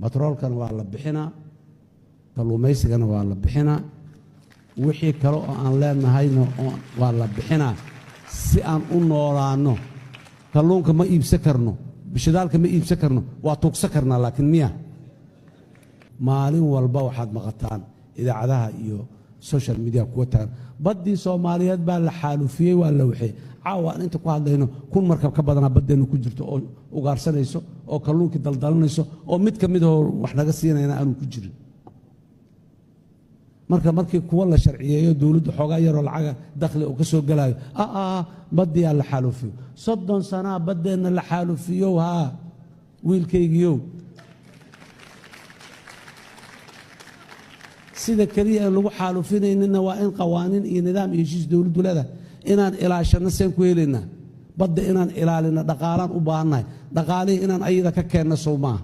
Batroolkana waa la bixinaa, kalluumaysigana waa la bixinaa, wixii kale oo aan leenahayna waa la bixinaa si aan u noolaanno. Kalluunka ma iibsan karno, shidaalka ma iibsan karno, waa tuugsan karnaa, laakiin miya maalin walba waxaad maqataan idaacadaha iyo social media kuwa tagan, baddii Soomaaliyeed baa la xaalufiyey, waa la waxeey. Caawa aan inta ku hadlayno 1000 markab ka badanaa baddeennu ku jirto oo ugaarsanayso oo kalluunkii daldalanayso oo mid ka midahoo wax naga siinayna aanu ku jirin. Marka markii kuwa la sharciyeeyo, dowladdu xoogaa yaroo lacaga dakhli uu ka soo gelaayo, baddiyaa la xaalufiyo. 30 sanaa baddeenna la xaalufiyow. Haa, wiilkaygiyow, sida keliya aan lagu xaalufinayninna waa in qawaaniin iyo nidaam iyo heshiis dowladdu leedahay inaan ilaashanno. Seen ku helaynaa badda inaan ilaalino? Dhaqaalaan u baahannahay. Dhaqaalihii inaan ayada ka keenno sow maaha?